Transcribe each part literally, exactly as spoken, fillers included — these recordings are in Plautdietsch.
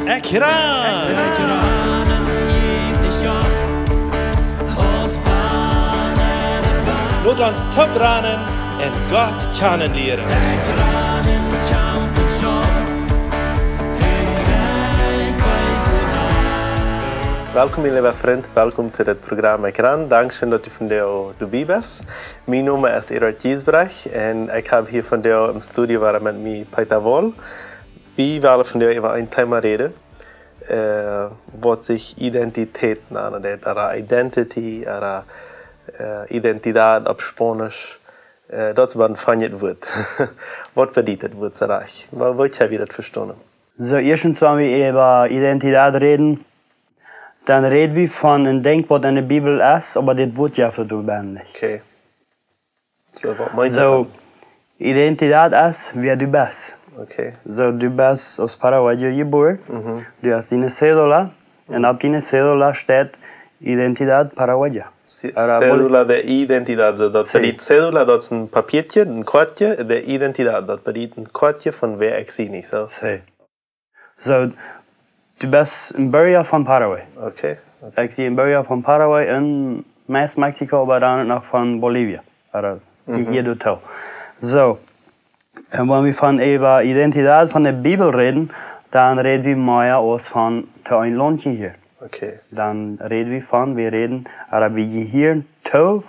Ekj ran! Lot ons toop ranen un Gott kjanen lieren. Welkom, mien leewa Frint, welkom to dit Programm Ekj ran. Dankscheen, daut du vondoag doabie best. Mien Nomen es Eduard Giesbrecht un ekj hab hia vondoag em Studio wada met mie Peter Woll. Wie wellen vondoag äwa een Thema räden, äh, waut sikj Identität nanen deit, ooda identity, ooda, äh, identidad opp Spaunisch. Äh, daut es oba een feinet Wuat. Waut bediet daut Wuat soo rajcht? Woo, woo kjenn wie daut vestonen? Soo, ieeschtens, wan wie äwa Identität räden, dan räd wie von een Dinkj, waut enne Bibel es, oba dit Wuat jeft daut doa nich. Okay. Soo, waut meent daut dan? Identität es, wäa du best. Okay. Soo, du best aus Paraguaya jebuaren. Mhm. Du hast diene Cédula. Un opp diene Cédula steit Identidad Paraguaya. Ce-, Cédula de identidad. Soo, daut bediet Cédula, daut es een Papietkje, een Koatje, de identidad. Daut bediet een Koatje von wäa ekj sie, nich soo? Sí. Soo, du best een Burja von Paraguay. Okay, okay. Ekj sie een Burja von Paraguay un meist Mexiko, oba dan noch von Bolivia. Ooda die hia doa too. Soo, un wan wie von äwa Identität von de Bibel räden, dan räd wie mea aus von to een Launt jehieren. Okay. Dan räd wie von, wie räden, ooda wie jehieren to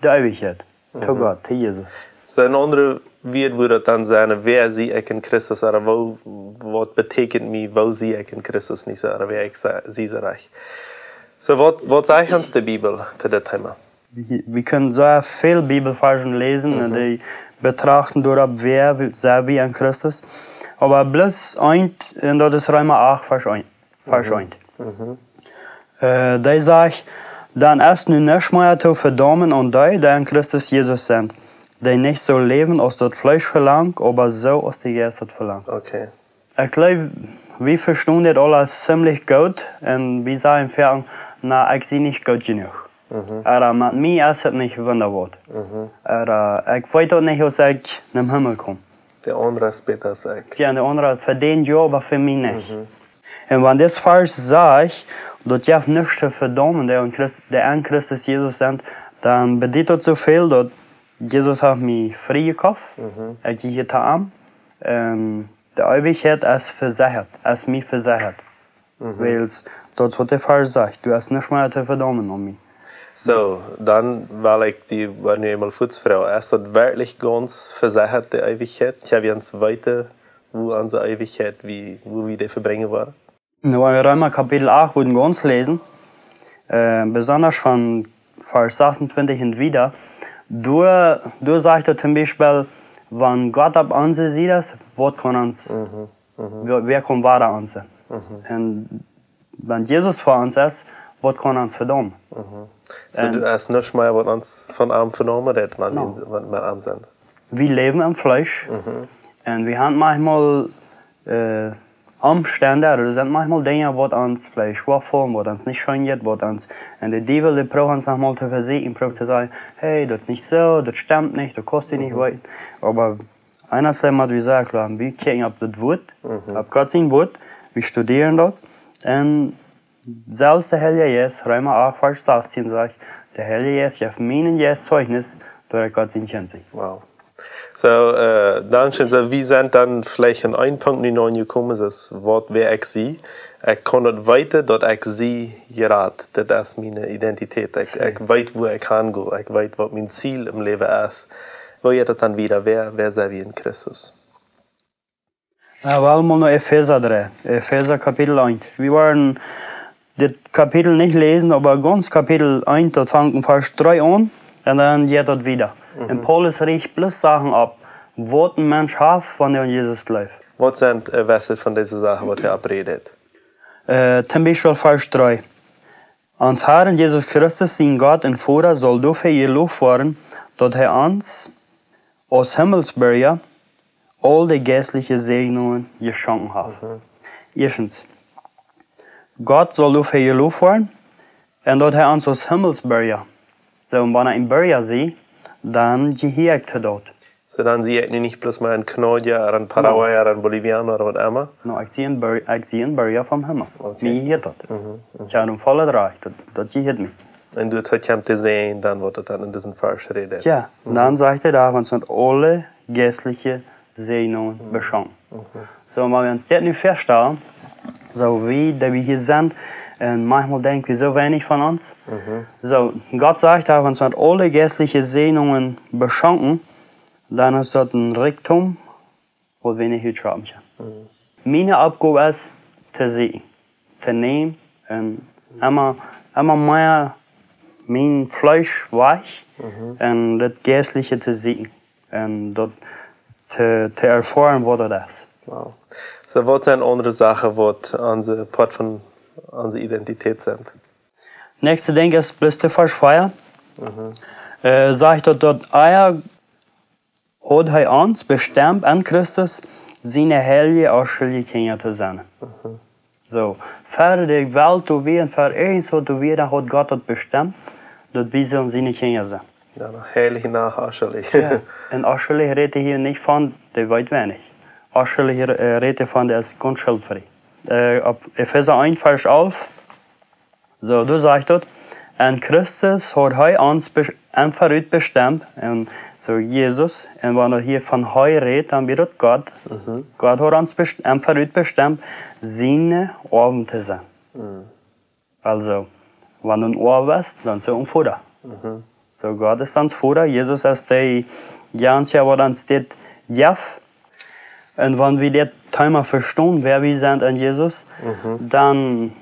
de Eewichkjeit, to Gott, to Jesus. Soo, een aundret Wuat wudd daut dan sennen, wäa sie ekj en Christus, ooda woo, waut bediet mie, woo sie ekj en Christus, nich soo, ooda wäa ekj sie, soo rajcht. Soo, waut, waut sajcht ons de Bibel to dit Thema? Wie, wie kjennen soo väl Bibelvarsch läsen un dee betrachten doaropp, wäa wie, sent wie en Christus. Oba bloos eent, un daut es Reema acht, Varsch eent. Varsch eent. Mhm. Äh, dee sajcht: Dan es nu nuscht mea to vedaumen aun dee, dee en Christus Jesus sent, dee nich soo läwen aus daut Fleesch velangt, oba soo aus de Jeist daut velangt. Okay. Ekj jleew, wie vestonen dit aula zimlich goot un wie sajen foaken: Na, ekj sie nich goot jenuach. Mhm. Ooda met mie es et nich wundaboa. Mhm. Ooda ekj weet daut nich, aus ekj nom Himmel kom. De aundra es bäta aus ekj. Jo, de aundra vedeent jo, oba fa mie nich. Mhm. Un wan dit Varsch sajcht, daut jie nuscht to vedaumen, dee en Christ-, dee en Christus Jesus sent, dan bediet daut soo väl, daut Jesus haft mie frie jekoft. Mhm. Ekj jehia to am. Un de Eewichkjeit es vesechat, es mie vesechat. Mhm. Wiels daut es waut de Varsch sajcht: Du hast nuscht mea to vedaumen aun mie. Soo, dan well ekj die, wan du eemol fuaz froagen, es daut werkjlich gaunz vesechat, de Eewichkjeit? Kjenn wie ons weeten, woo onse Eewichkjeit, wie, woo wie dee vebrinjen woaren? Nu, wan wie Reema Kapitel acht wudden gaunz läsen, äh, besonda von Varsch sasuntwintich un wieda, doa, doa sajcht et toom Biespel, wan Gott opp onse Sied es, waut kaun ons Mhm. Mhm. Wäa, wäa kaun wada ons sennen? Mhm. Un wan Jesus fa ons es, waut kaun ons vedaumen? Mhm. Soo, du hast nuscht mea, waut ons von am vedaumen deit, wan wie, wan wie met am sent. Wie läwen em Fleesch. Mhm. Un wie haben maunchmol, äh, Omstend, doa sent maunchmol Dinja, waut ons veleicht schwoa faulen, waut ons nich scheen jeit, waut ons, un de Diewel, dee prooft ons nochmol to vesieekjen, prooft to sajen: Hey, daut es nich soo, daut stemt nich, daut kaust du nich weeten. Oba eent es, waut wie sajen, kloa, wie kjikjen opp daut Wuat, opp Gott sien Wuat, wie studieren daut. Un selfst de Heilje Jeist, Reema acht, Varsch sastieen sajcht, de Heilje Jeist jeft mienem Jeist Zeichnis, daut ekj Gott sien Kjint sie. Wow. Soo, äh, dankscheen. Soo, wie sent dan veleicht aun een Punkt nu aunjekomen, daut es waut, wäa ekj sie. Ekj kaun daut weeten, daut ekj sie jerat. Daut es miene Identität. Ekj, ekj weet, wua ekj hango. Ekj weet, waut mien Ziel em Läwen es. Woo jeit daut dan wieda? Wäa, wäa sent wie en Christus? Äh, wie wellen mol no Efeesa dreien. Efeesa Kapitel eent. Wie woaren dit Kapitel nich läsen, oba gaunz Kapitel eent, daut fangt en Varsch dree aun, un dan jeit daut wieda. Mhm. Un Paulus rieecht bloos Sachen opp, waut een Mensch haft, wan hee aun Jesus jleeft. Waut sent, äh, waut sent von dise Sachen, waut hee opprät? Äh, toom Biespel Varsch dree. Ons Herr Jesus Christus, sien Gott un Voda, saul doafäa jeloft woaren, daut hee ons aus Himmelsbirja aul de jeistliche Säajnungen jeschonken haft. Mhm. Ieeschtens, Gott saul doafäa jeloft woaren, un daut hee ons aus Himmelsbirja, soo, wan ekj een Birja sie, dan jehia ekj to daut. So dan sie ekj nu nich bloos mau een Kanadier, ooda een Paraguayer, ooda een Bolivianer, ooda waut emma. No, ekj sie een Bur-, ekj sie een Burja vom Himmel. Okay. Mie jehieet daut. Mhm, mhm. Ekj hab een vollet Rajcht, daut, daut jehieet mie. Un doa kjemt de Säajen dan, waut et dan en disen Varsch rät. Jo, un dan sajcht hee doa, wan wie met aule jeistliche Säajnungen beschenkt. Mhm. So, wan wie ons daut nu väastalen, so wie, dee wie hia sent, un maunchmol denkj wie soo weinich von ons. Mhm. So, Gott sajcht doa, wan wie met aule jeistliche Säajnungen beschenkt, dan es daut een Rikjdom, waut wie nich utschaufen kjennen. Mhm. Miene Oppgow es to sieekjen, to nämen un emma, emma mea mien Fleesch wajch, mhm, un daut Jeistliche to sieekjen un daut to, to erfoaren, waut daut es. Wow. So, waut sent aundre Sachen, waut een Poat von onse Identität sent? Näakjste Dinkj es bloos de Varsch vea. Mhm. Äh, sajcht daut, daut ea haud hee ons bestemt en Christus, siene heilje, onschuldje Kjinja to sennen. Mhm. So, ver de Welt doa wia un ver irjent waut doa wia, dan haud Gott daut bestemt, daut wie sullen siene Kjinja sennen. Jo, noch heilich, noch onschuldich. Jo, un onschuldich rät hee hia nich von, dee weet weinich. Onschuldich, äh, rät hee von, dee es gaunz schuldfrie. Äh, opp Efeesa eent, Varsch alf, so, doa sajcht daut, en Christus haud hee ons bes-, em verut bestemt, un so Jesus, un wan hee hia von hee rät, dan wia daut Gott. Mhm. Gott haud ons bes-, em verut bestemt, siene Oawen to sennen. Mhm. Also, wan du een Oa best, dan best du een Voda. Mhm. So, Gott es ons Voda, Jesus es dee, jans jo, waut ons dit jeft. Un wan wie dit Thema vestonen, wäa wie sent en Jesus, mhm, dan,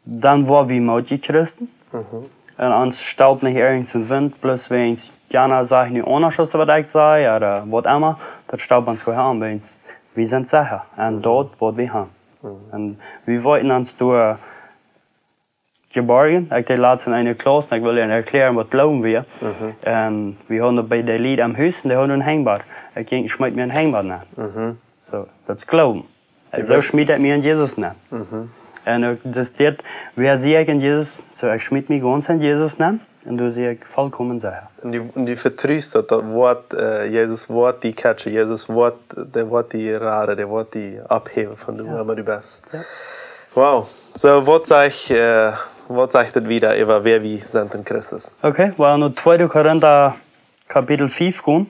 dan woa wie mootje Christen. Mhm. Un ons stoppt nich irjent een Wint, bloos wäajens jana sajcht nu aundasch aus waut ekj saj, ooda waut emma, daut stoppt ons goanich aun, wäajens wie sent secha en, mhm, daut, waut wie haben. Mhm. Un wie weeten ons doa jeborjen. Ekj deed latst en eene Klauss, un ekj wull an erkjläaren, waut Gloowen wia. Mhm. Un wie hauden bie de Lied aum Hus, un dee hauden een Henjbad. Ekj jinkj, schmeet mie een Henjbad aun. Mhm. So, daut es Gloowen. Ekj, soo wist, schmeet ekj mie aun Jesus aun. Mhm. Un uk daut dit, wäa sie ekj en Jesus, so ekj schmeet mie gaunz aun Jesus aun, un doa sie ekj volkomen secha. Un du, un du vetrust daut, daut Wort, äh, Jesus woat die catchen, Jesus woat, dee woat die raden, dee woat die opphäwen von, jo, wua emma du best. Jo. Wow. So, waut sajcht, äh, waut sajcht daut wieda äwa wäa wie sent en Christus? Okay, wie no tweede Korinta Kapitel fief komen.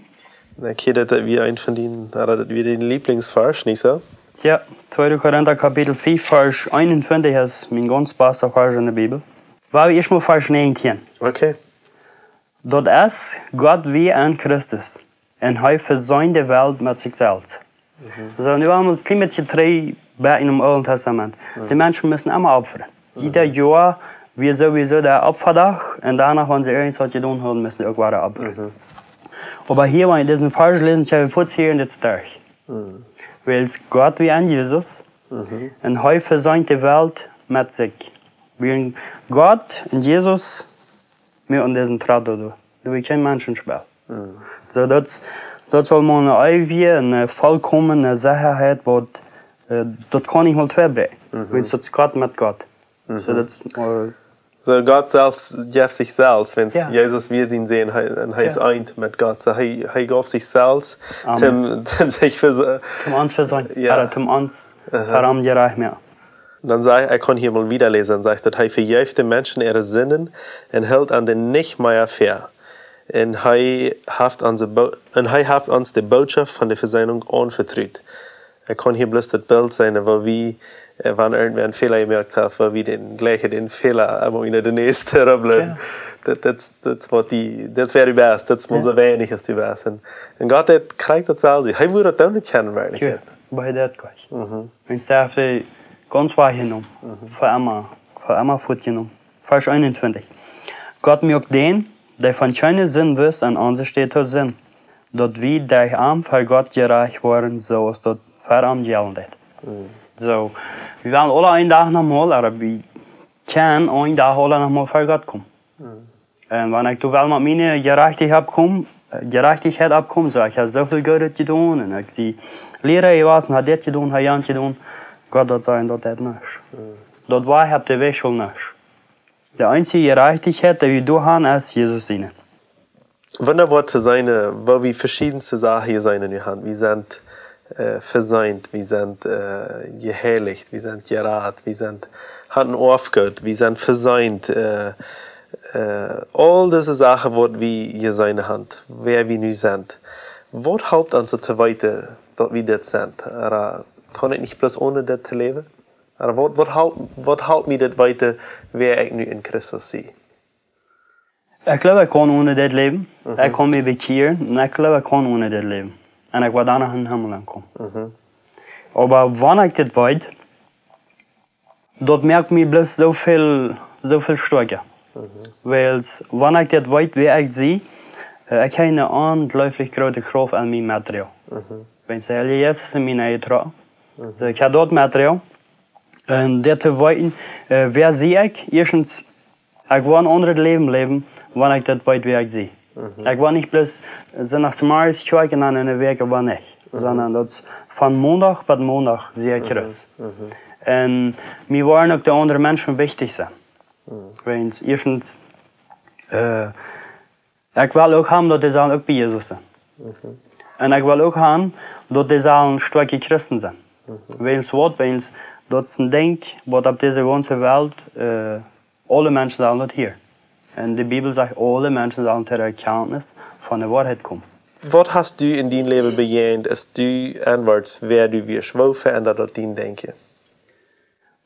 Ekj hia, daut wia een von dien, ooda daut wia dien Lieblingsvarsch, nich soo? Jo, tweede Korinta Kapitel fief, Varsch eenuntwintich es mien gaunz basta Varsch en de Bibel. Wie ieescht mol Varsch näajentieen. Okay. Daut es, Gott wia en Christus, un hee veseend de Welt met sikj selfst. Mhm. So, nu haben wie een kjlien bät trigj bie em Oolen Tastament. Mhm. De Menschen musten emma opfren. Mhm. Jieda Joa wia sowieso de Opfadach, un doano, wan see irjent waut jedonen hauden, musten see uk wada opfren. Mhm. Oba hia, wan wie disen Varsch läsen, kjenn wie fuaz hia en dit Stekj. Mhm. Wiels Gott wia en Jesus, mhm, un hee veseend de Welt met sikj. Wiels Gott un Jesus mea aun disen Traut doa. Doa wia kjeen Menschenspell. Mhm. So, daut, daut saul mau eene eewje un, äh, volkomne Sechaheit, waut, äh, daut kaun nich mol tweibräakjen. Mhm. Wiels daut es Gott met Gott. Mhm. So, daut, äh, so, Gott selfst jeft sikj selfst, wiels, jo, Jesus wia sien Sän, hee, un hee es, jo, eent met Gott. So, hee, hee jeef sikj selfst, amen, toom, toom sikj fa, toom ons veseenen, jo, ooda toom ons, aha, fa am jerajcht moaken. Dan sajcht, ekj kaun hia mol wieda läsen, dan sajcht daut, hee vejeef de Menschen äare Sinden un helt an dee nich mea fast. Un hee haft onse Bo-, un hee haft ons de Botschaft von de Veseenunk aunvetrut. Ekj kaun hia bloos daut Bilt seenen, woo wie, äh, wan irjentwäa een Fäla jemoakt haft, woo wie dän jlikjen dän Fäla emma wieda de Näs rubblen. Jo. Daut, daut, daut es waut dee, daut es wäa du best, daut es mau, jo, soo weinich aus du best. Un, un Gott, dee kjricht daut selfst. Hee wudd daut dan nich kjennen, werkjlich. Jo, oba hee deit daut. Mhm. Un doa haft hee ons wajchjenomen. Mhm. Fa emma, fa emma fuatjenomen. Varsch eenuntwintich. Gott muak dän, dee von kjeene Sind wist, aun onse Städ to Sind, daut wie derch am ver Gott jerajcht woaren, soo aus daut ver am jelt. Mhm. So, wie woaren aule een Dach noch mol, ooda wie kjennen een Dach aule noch mol ver Gott komen. Mhm. Un wan ekj doa well met miene Jerajchtichkjeit oppkom, äh, Jerajchtichkjeit oppkom, soo, ekj hab soo väl Goodet jedonen, un ekj sie Liera jewast, hab dit jedonen, hab jant jedonen, Gott woat sajen, daut deit nuscht. Mhm. Daut woat opp de Wajchschaul nuscht. De eensje Jerajchtichkjeit, dee wie doa haben, es Jesus siene. Wundaboa to seenen, woo wie veschiedne Sachen hia seenen nu haben. Wie sent, äh, vesient, wie sent, äh, jeheilicht, wie sent jerat, wie sent, haben Oafgoot, wie sent vesient, äh, äh, aul dise Sachen, waut wie hia seenen haben, wäa wie nu sent. Waut halpt ons to weeten, daut wie dit sent? Ooda kaun ekj nich bloos one dit to läwen? Ooda waut, waut halpt, waut halpt mie dit weeten, wäa ekj nu en Christus sie? Ekj jleew, ekj kaun one dit läwen. Mhm. Ekj kaun mie bekjieren un ekj jleew, ekj kaun one dit läwen. Un ekj woa dan noch em Himmel aunkomen. Mhm. Oba wan ekj dit weet, daut moakt mie bloos soo väl, soo väl stoakja. Mhm. Wiels, wan ekj dit weet, wäa ekj sie, äh, ekj hab eene onjleeflich groote Krauft aun mien Material. Mhm. Wan de Herr Jesus en mie nenjetrocken. Mhm. Soo, ekj hab daut Material. Un dit to weeten, äh, wäa sie ekj? Ieeschtens, ekj woa een aundret Läwen läwen, wan ekj daut weet, wäa ekj sie. Mhm. Ekj woa nich bloos, äh, soo no Samaria kjikjen un dan enne Wäakj woa nich. Mhm. Sonda daut es von Mondach bat Mondach sie ekj Mhm. Christ. Mhm. Un mie woaren uk de aundre Menschen wichtich sennen. Mhm. Wiels ieeschtens, äh, ekj well uk haben, daut dee sellen uk bie Jesus sennen. Mhm. Un ekj well uk haben, daut dee sellen stoakje Christen sennen. Mhm. Wiels waut, wiels daut es een Dinkj, waut opp dise gaunze Welt, äh, aule Menschen sellen daut hieren. Un de Bibel sajcht, aule Menschen sellen to de Erkjantnis von de Woarheit komen. Waut hast du en dien Läwen bejäajent, aus du enwoats, wäa du wieescht? Woo veendat daut dien Denkjen?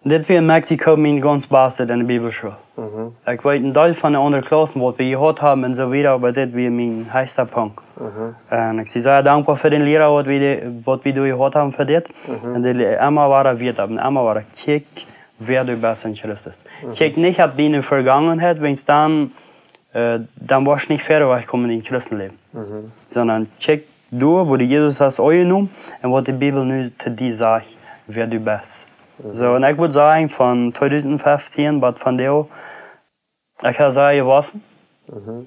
Dit wia en Mexiko mien gaunz bastet enne Bibelschool. Mhm. Ekj weet een Deel von de aundre Klaussen, waut wie jehaut haben un soo wieda, oba dit wia mien hechsta Punkt. Mhm. Un ekj sie sea dankboa fa dän Liera, waut wie de, waut wie doa jehaut haben fa dit. Mhm. Un dee le-, emma wada wieet opp un emma wada: Kjikj, wäa du best en Christus. Mhm. Kjikj nich opp diene Vergangenheit, wiels dan äh, dan woascht nich wieda wajchkomen en Christenläwen. Mhm. Sonda kjikj doa, woo du Jesus hast aunjenomen un waut de Bibel nu to die sajcht, wäa du best. Mhm. Soo, un ekj wudd sajen, von tweedusent feftieen bat vondoag, ekj hab sea jewossen, Mhm.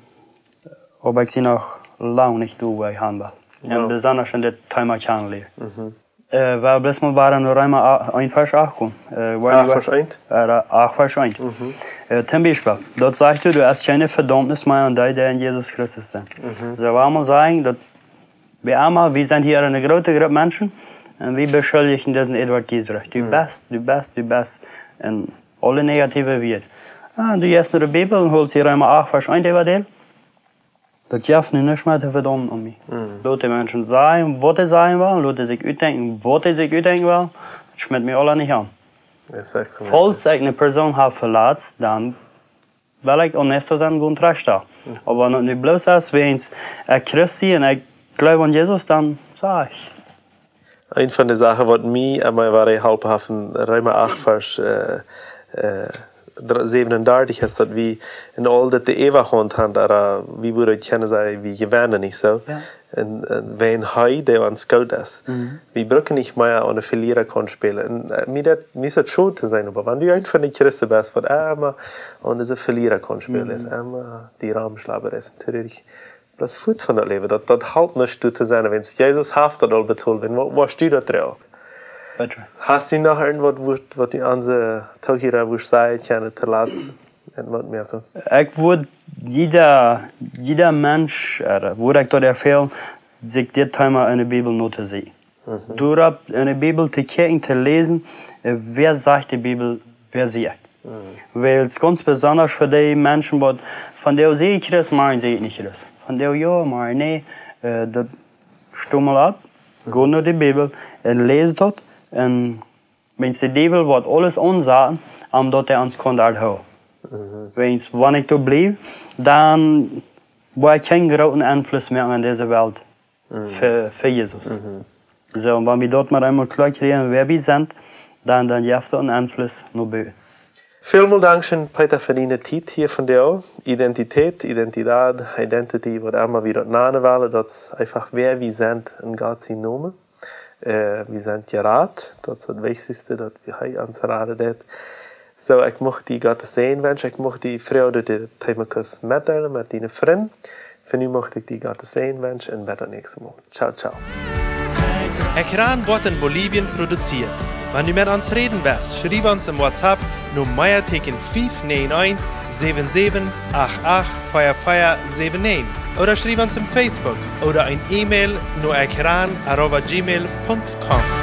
oba ekj sie noch lang nich doa, wua ekj han well. Un Ja. besonda en dit Thema Kjannenlia. Mhm. Äh, wie bloos mol wieda no Reema a-, eent Varsch acht komen. Äh, wua Acht wie Varsch eent? Äh, acht Varsch eent. Mhm. Äh, toom Biespel, daut sajcht doa, doa es kjeene Vedaumnis mea aun dee, dee en Jesus Christus sent. Mhm. Soo, wie mol sajen, daut wie emma, wie sent hia eene groote Grupp Menschen un wie beschuljen disen Edward Giesbrecht. Du Mhm. best, du best, du best. Un aule negative Wieed. Ah, du jeist no de Bibel un holst hia Reema acht Varsch eent äwa dän. Daut jeft nu nuscht mea to vedaumen aun mie. Mhm. Lot de Menschen sajen, waut see sajen wellen, lot see sikj utdenkjen, waut see sikj utdenkjen wellen, daut schmitt mie aules nich aun. Exactamente. Faulls ekj eene Persoon hab veletzt, dan well ekj honesto sennen, goot trajchtstalen. Mhm. Oba wan daut nu bloos es, wäajens ekj Christ sie un ekj jleew aun Jesus, dan saj ekj. Eent von de Sachen, waut mie emma wada jeholpen haft, en Reema acht Varsch, äh, äh, dr-, säwenundartich, es daut wie en aul dit de Äwahaunt haben, ooda wie wudden kjennen sajen, wie jewennen, nich soo? Jo. Un, un wäajen hee, dee ons goot es. Mhm. Wie brucken nich mea aun de Veliera Kaunt spälen. Un, äh, mie daut, mie es daut schod to sennen, oba wan du eent von de Christen best, waut emma aun dise Veliera Kaunt spälen es, Mhm. emma dee romschlabren es, trurich. Daut es fuat von daut Läwen. Daut, daut halpt nich, du to sennen, wiels Jesus haft daut aul betolt. Wan, wua, wua steit daut doa? Bitte. Hast du noch irjentwaut, waut, waut du aun de Toohiera wurscht sajen kjennen, to latst? Un waut mea? Ekj wudd jieda, jieda Mensch, äh, wudd ekj daut empfehlen, sikj dit Thema en de Bibel notosieekjen. Mhm. Doaropp en de Bibel to kjikjen, to läsen, äh, wäa sajcht de Bibel, wäa sie ekj? Mhm. Wiels gaunz besonda fa dee Menschen, waut vondoag sie ekj Christ, morjen sie ekj nich Christ. Vondoag jo, morjen nä, äh, daut, stonn mol opp, go no de Bibel un läs daut. Un wan de Diewel woat aules aunsaten, om daut hee ons kaun doa hoolen. Mhm. Wiels, wan ekj doa bliew, dan woa ekj kjeenen grooten Enfluss mea aun dise Welt Mhm. fa, fa Jesus. Mhm. Soo, un wan wie daut mau eemol kloa kjrieen, wäa wie sent, dan, dan jeft daut een Enfluss no buten. Välmol dankscheen, Peter, fa diene Tiet hia vondoag. Identität, Identität, Identity, waut emma wie daut nanen wellen, daut es eefach, wäa wie sent en Gott sienen Nomen. Äh, wie sent jerat, daut es daut Wichtichste, daut wie hee ons raden deed. Soo, ekj mucht die Gottes Säajen wenschen, ekj mucht die Freid, daut du dit Thema kunst metdeelen met diene Frind. Fa nu mucht ekj die Gottes Säajen wenschen un bat daut näakjste Mol. Ciao, ciao. Ekran woat en Bolivien produziert. Wan du met ons räden west, schriew ons em WhatsApp no Meateeken fief näajen eent säwen säwen acht acht fea fea säwen näajen, ooda schriew ons em Facebook ooda een E-Mail no ekran arroba gmail punkt com.